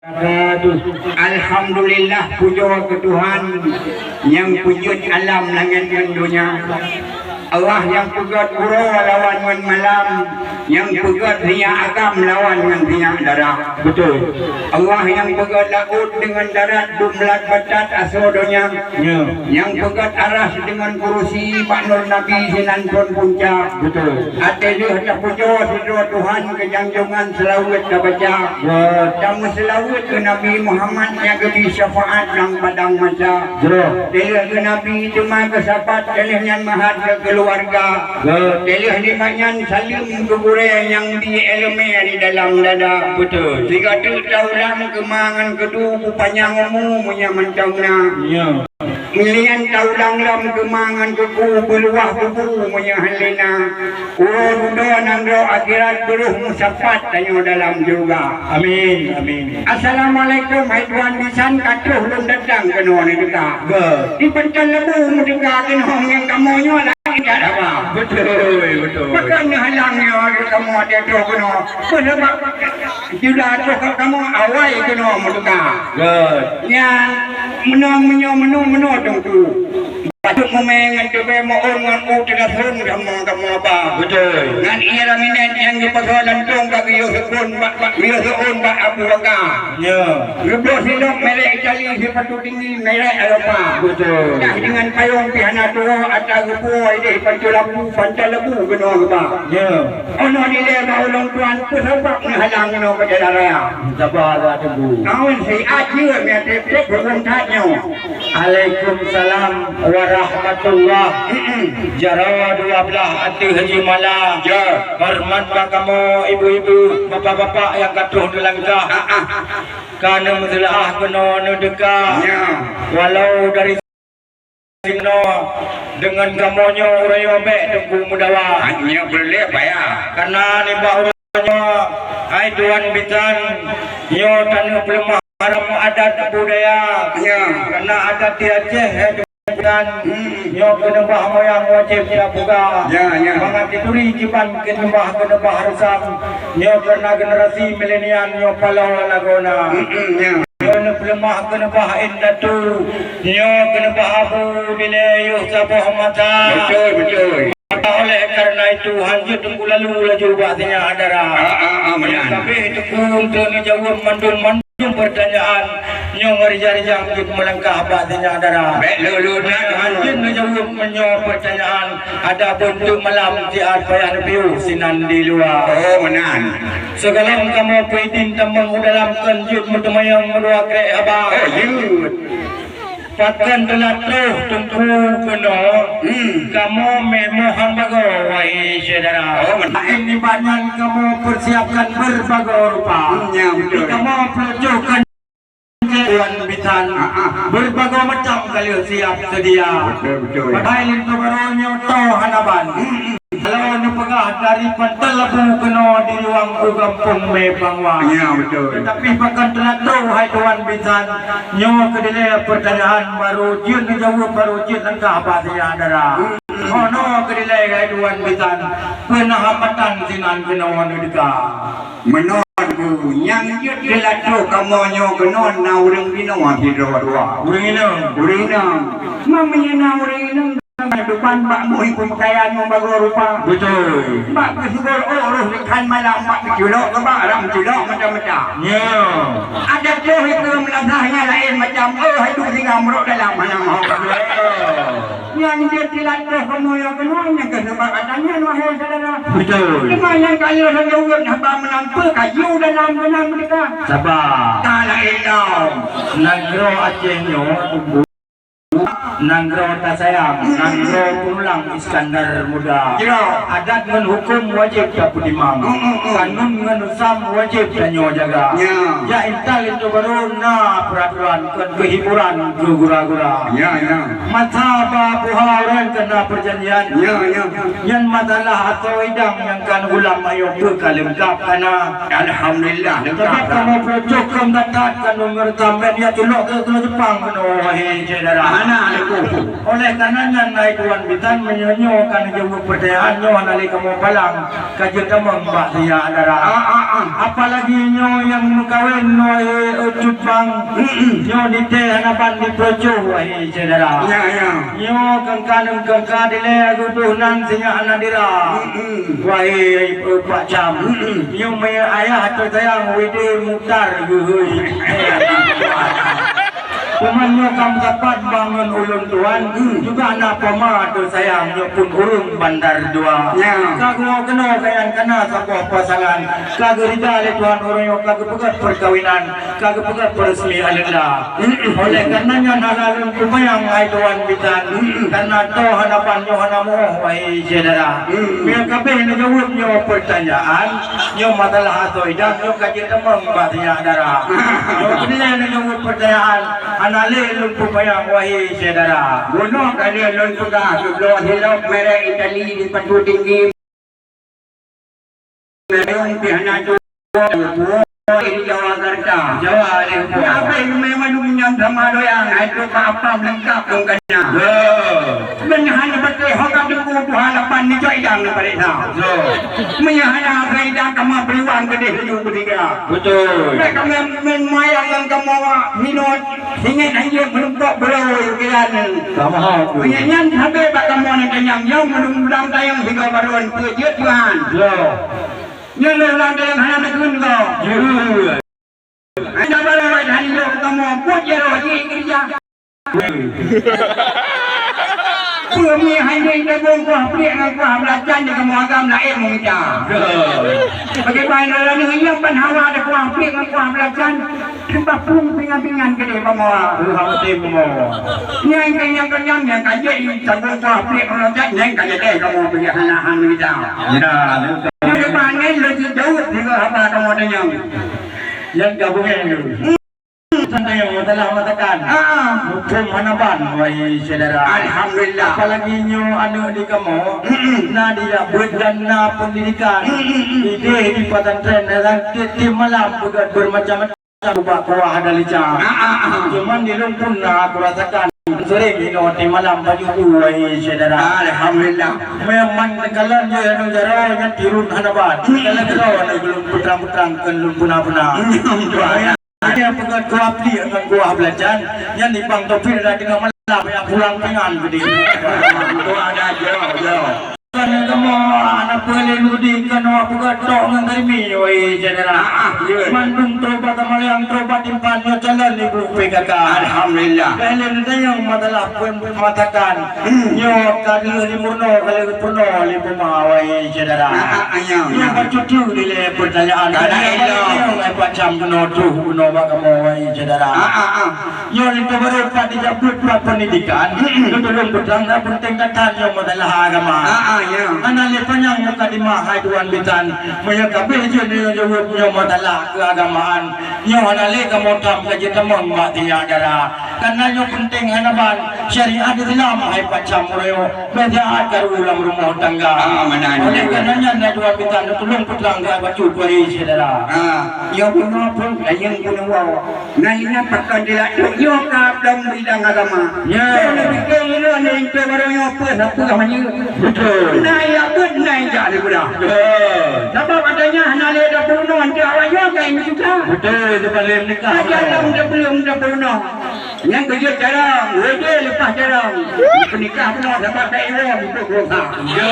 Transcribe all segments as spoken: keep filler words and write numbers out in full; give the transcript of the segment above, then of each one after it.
Alhamdulillah, pujoe keu Tuhan nyang peujeuet alam langét ngon donya. Allah nyang peugét uroe lawan ngon malam, nyang peugét sinyak agam lawan ngon sinyak darah. Beutôi. Allah nyang peugét laôt deungon darat, dum lat batat asoe donya. Ya. Nyang peugét aras deungon kurusi bak nur Nabi sinan phon punca. Beutôi. Até lheueh tapujoe sidroe Tuhan keu janjongan seulaweuet tabaca. Ya. Tameuseulaweuet keu Nabi Muhammad nyang geubri syafaat lam padang mahsyar. Jroh. Lheueh keu Nabi teuma keu sahabat, lheueh nyan meuhat keu keuluwarga. Jroh. Lheueh nibak nyan saleuem keu gurée nyang di iéleumé di dalam dada. Beutôi. Sigoe teuk taulang keu ma ngon keu du, peupanyang umu meunyoe mantong na. Ya. Ngieng taulang lom keu ma ngon keu ku, beuluwah bubu meunyoe hana lé na. Uroe dudoe nanggroe akhirat, beureuh meusapat tanyoe dalam syeuruga. Amin, amin. Assalamualaikum, hai tuan bisan, ka troh lôn datang keunoe neuteuka. Beutôi. Di Panton Leubue neuteuka keunoe ngon kamoe nyoe laén that haba. Beutôi, beutôi. Pakon neuhalang nyoe kamoe até troh keunoe? Peue sabab? Sudah troh ka kamoe awai keunoe meuteuka. Good. Nyan meunoe meunyoe meunoe meunoe teungku. Patut mumé ngon teubée meuôn ngon u teulathon kamoe kamoe ba. Beutôi. Ngon ie raminet nyang geupasoe lantong ka geuyue seukon bak, bak geuyue seuôn bak Abu Bakar. Ya. Geubloe silop merek Itali, sipatu tinggi merek Eropa. Beutôi. Dah deungon payong pih hana tuwoe, atra geupuwoe idéh Panton Leubue, Panton Leubue keunoe geuba. Ya. Ono dilée bak ulôn tuan, peue sabab neuhalang inoe bak jalan raya? Saba, saba, Teungku. Awai, siat jeuet, meuaté treb huköm that nyoe. Alaikumsalam warahmatullah. Mm-mm. Jaroe dua blaih ateueh jeumala. Ya. Horeumat bak kamoe ibu-ibu, bapak-bapak nyang ka troh neulangkah. Ah, ah. Ka neumeuseuleuah keunoe neuteuka. Ya. Walau dari Sinoe deungon kamoe nyoe uroe nyoe bék Teungku meudawa. Nyoe peureulée payah. Kareuna nibak uroe nyoe, hai tuan bisan, nyoe taneuh peuleumah haram adat budaya. Ya. Kareuna adat di Aceh, hai tuan bisan, hmm, nyoe keuneubah moyang wajéb tapeugah. Ya, ya. Mangat dituri kiban keuneubah, keuneubah reusam. Nyoe kareuna generasi milenial nyoe paloe lagoe na. Hmm, hmm, ya. Nyoe neupeuleumah keuneubah indatu, nyoe keuneubah abu dilée yoh saboh mata. Beutôi, beutôi. Maka oleh kareuna itu, hanjeuet Teungku lalu laju bak sinyak dara. Ah, ah, ah, meunan. Kabeh Teungku untuk neujaweueb mandum-mandum peurtanyaan nyoe ngon rijang-rijang jeuet meulangkah bak sinyak dara. Bék lôn-lôn that. Hanjeuet neujaweueb meunyoe peurtanyaan, adapun teuk malam siat payah neupiôh sinan di luwa. Oh, meunan. Sigohlom kamoe peuidin tamong u dalam, kon jeuet meuteumanyong meudua krek haba. Oh, jeuet. Pakon teulat troh Teungku keunoe, hmm, kamoe méh mohon bagoe, wahé syedara. Oh, meunan. Laén nibak nyan kamoe peusiapkan beurbagoe rupa. Hmm, ya, beutôi. Kamoe peulocoh kon tuan bisan. Ah, ah. Beurbagoe macam ka lheueh siap seudia. Beutôi, beutôi. Padahai linto barô nyoe toe hana ban. Hmm, hmm. Kalau neupeugah dari Panton Leubue keunoe di ruang u gampông Mé Pangwa. Ya, beutôi. Tetapi pakon teulat troh, hai tuan bisan, nyoe keudilée peurtanyaan barô jeuet neujaweueb, barô jeuet langkah bak sinyak dara. Hmm. Nyoe keudilée, hai tuan bisan, peue na hambatan sinan keunoe neuteuka. Meunoe Teungku, nyang jeuet teulat troh kamoe nyoe keunoe na ureuëng binoe sidroe dua. Ureuëng inong. Ureuëng inong. Ma meunyoe na ureuëng inong, depan bak muhi peumukaian meubagoe rupa. Beutôi. Bak peusigoe ôk roh dikhan malam bak peuculok keu bak ram culok macam-macam. Ya. Adat troh itu meulasah nyang laén macam, oh, hai tu singa meurok dalam hana mahu. Ya. Nyang jeuet teulat troh kamoe nyoe keunoe, nyang keu sabab ata nyan, wahé syedara. Beutôi. Teuma nyang ka lheueh lôn jaweueb haba meunan peue ka yue dalam keunan meudeka. Saba. Ka laén lom. Nanggroe Aceh nyoe, Teungku, nanggroe tasayang, hmm, nanggroe peurulang Iskandar Muda. Jroh. Adat ngon huköm wajéb tapeutimang. Hmm, hmm, hmm. Kanun ngon usam wajéb tanyoe jaga. Ya. Ya, intat linto barô na peuraturan, kon keu hiburan keu gura-gura. Ya, ya. Masa ba puha ureuëng keu na peurjanjian. Ya, ya. Nyan masalah asoe idang nyang ka neugulam, ayo peue ka leungkap kana. Alhamdulillah, leungkap. Sabab kamoe peucok keu that-that ka neumeureutam, bék ya culok keu, keu Jepang keunoe, wahé syedara. Hana. Oleh karena nyan, hai tuan bisan, meunyoe nyoe ka neujaweueb peurtanyaan nyoe, hana lé kamoe palang, ka jeuet tamong bak sinyak dara. Ah, ah, ah. Apalagi nyoe nyang meukawen, nyoe, eh, cut bang. Mm-mm. Nyoe ditée hana ban dipucoh, wahé syedara. Ya, ya. Nyoe kengka ngon kengka dilée geuboh nan sinyak hana dira. Mm-mm. Wahé, eh, Pak Cam. Mm-mm. Nyoe mé ayah teusayang Widi Mukhtar geuhôi. Teuma nyoe ka meusapat bangon ulôn tuan, juga na poma teusayang nyoe pun ureuëng Bandar Dua. Ya. Ka geuwoe keunoe kayang kana saboh pasangan, ka geurida lé Tuhan uroe nyoe ka geupeugét peukawinan, ka geupeugét peureusmi alenda. Oleh karena nyan hana lôn peumayang hai tuan bisan, karena toh hana ban nyoe hana moh wahé syedara. Meunyoe kabeh neujaweueb nyoe peurtanyaan, nyoe masalah asoe idang nyoe ka jeuet tamong bak sinyak dara. Nyoe keudeh neujaweueb peurtanyaan, hana lé lôn peumayang wahé syedara. Bunoe ka lheueh lôn peugah, geubloe silop merek Itali di Batu Tinggi. Merek pih hana cukup, di Jawa Garta. Jawa ada. Apa yang memang nyan sama doyan, itu apa lengkap dong kena. Ya. Meunyoe hana beutôi ho ka teungku tuha lapan nicok idang na paréksa. Betul. Meunyoe hana rasa idang kamoe peuluang keudeh laju beutiga. Betul. Baik kamoe men mayang nyang kamoe wak minot, singet hanjeuet meureumpok beurôi kilan. Sama ha tu. Meunyoe nyan sabe bak kamoe nyang kenyang nyoe meudang-dang tayong sigoe barô peue jeuet Tuhan. Ya. Nyoe lôn lam tayong hana takheun ko. Ya. Hana barô wai hana lôn kamoe buet jaroe jih keurija. Peue mi hai deuek tabong kuah pliek ngon kuah beulacan di kamoe agam laén meumita. Bagaimana lalu nyang ban hawa ada kuah pliek ngon kuah beulacan, seumpah pung pingan-pingan gede bamoe. Tuhan tem bamoe. Nyang kenyang-kenyang nyang ka jadi tabong kuah pliek ngon beulacan nyang ka jadi kamoe bagi anak han meumita. Ya, betul. Bagaimana lagi jauh juga haba kamoe tanyong. Nyang ka bungeng tu. Santai, masalah masakan. Ah. Muphom hana ban, wahai syedara. Alhamdulillah. Apalagi nyoe aneuk di kamoe, mm-mm, na dijak beuet dan na pendidikan. Mm-mm. Idéh di pesantren dan tiep-tiep malam peugah bermacam-macam bak kuah dan lica. Ah, ah, ah. Cuman di lôn pun na kurasakan sering inoe di malam baju tu, wahai syedara. Alhamdulillah. Memang teukalon je anu jaroe nyan tirun hana ban. Mm. Teukalon jaroe anu belum putrang-putrang kon lôn puna-puna. Mm. Ada peugah kuah pliek ngon kuah beulacan, nyan di Bang Taufik dah tengah malam, payah pulang pingan gede. Kuah dah jauh, jauh. Kan kamoe anak peulén gudi kan awak peugah tok ngon Karimi, wahai syedara. Ah, ah, ya. Mandum trobat Tamaliang, trobat Timpan, nyoe calon ibu P K K. Alhamdulillah. Peulén tanyong masalah pun matakan. Hmm. Nyoe ka lheueh lé meurunoe, ka lheueh peurunoe lé puma, wahai syedara. Ah, ah, ya, ya. Nyoe bacut-cut dilée peurtanyaan. Ka na ilong. Nyoe ngai pacam keunoe troh keunoe bak kamoe, wahai syedara. Ah, ah, ah. Nyoe linto barô pat dijak beuet pat pendidikan. Mm-mm. Neutulông peutrang dan penting gata nyoe masalah agama. Ah, ah, ya. Hana lé panyang mukadimah hai tuan bisan. Meunyoe kabeh jeuet nyoe jaweueb nyoe masalah keuagamaan. Nyoe hana lé kamoe tam ka jitamong bak sinyak dara. Karena nyoe penting hana ban syariat Islam hai pacam uroe. Bèk siat karu lam rumoh tangga. Ah, meunan. Oleh karena nyan, hai tuan bisan, tulông peutrang keu bacut, wahai syedara. Ah, nyoe bunoe phon, dayeueng bunoe. Nyan ingat pakon dilatok nyoe ka lom bidang agama. Ya. Nyoe neupiké nyoe, nyoe intu baru nyoe peue sapeue manyeu. Betul. Na jak beuet, na jak di budak. Ya. Sabab adanya hana lé dapur nyoe, antu awak nyoe ka imeujuta. Betul, itu paling nikah. Aja lom dapur, dapur nyoe. Nyang keujeuet carông, weudée leupah carông. Peunikah bunoe sabab bèk iwoe untuk dosa. Ya.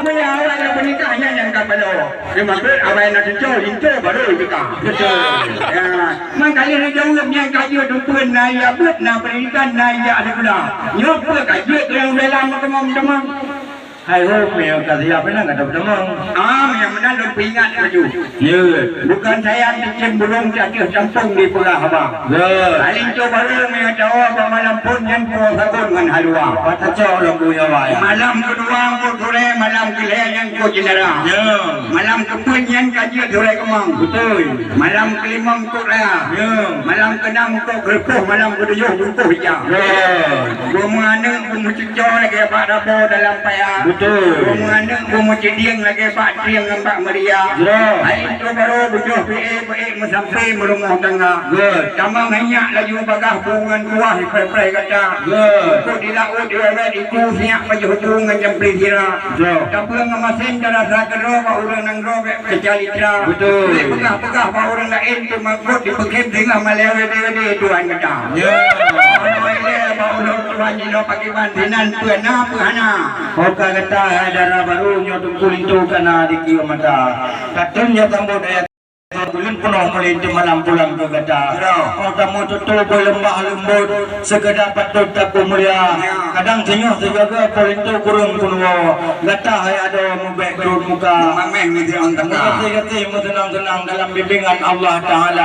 Meunyoe awai nyang peunikah nyan nyang ka paloe. Nyan maksud awai na cucoe, linto baru nikah. Betul. Ya. Man kali neujaweueb nyang ka jeuet umpeuen na ijak beuet, na pendidikan, na ijak sikula. Nyoe peue ka jeuet keu nyang dalam meuteumong-teumong. Hai ho, meunyoe ka siap, meunan ka tapeutamong. Ah, nyang meunan lôn peuingat laju. Ya. Bukan sayang cicém burông di ateueh campông dipeugah haba. Ya. Paléng cot barô meunyoe tawoe bak malam phon nyan po sagon ngon haluwa. Patacok lom bu nyawa, ya. Malam keudua po surée, malam keulhèe nyan po jeundara. Ya. Malam keupeuet nyan ka jeuet surée keumang. Beutôi. Malam keulimong kok raya. Ya. Malam keunam kok geureupoh, malam keutujoh bungkôh ija. Ya. Beumeuaneuk, beumeucucoe lagèe bak rabo dalam paya. Betul. Bumoe aneuk bumoe ceudieng lagèe bak trieng ngon bak meuria. Jroh. Hai intu barô bujôh peuék-peuék meusampé meurumoh tangga. Good. Tamong hai nyak laju bagah bu ngon kuah ipreh-preh gata. Good. Eungkôt di laôt iwèt-wèt iku sinyak pajoh bu ngon jampreh sira. Jroh. Tapeue ngon masen tarasa keudroe bak ureueng nanggroe bèk keucalitra. Betul. Bèk peugah-peugah bak ureueng laén teuma göt dipeukhem singoh malèe wedée-wedée Tuhan gata. Ya. Bak ureueng Tuhan jinoe pakriban sinan peue na peue hana. Oka gata hai dara barô nyoe Teungku Linto ka na di kieue mata. Ka trön nyoe sambot ayat buleuen peunoh mulai di malam pulang keu gata. Ya. Oh tamu tutoe boh leumbah leumbot, seukeda patôt tapeumulia. Ya. Kadang singoh sijaga Po Linto kureueng peunuwoe. Gata hai adoe mubèk keurot muka. Mameh meusiôn tangga. Meugaséh-gaséh meuseunang-seunang dalam bimbingan Allah Taala.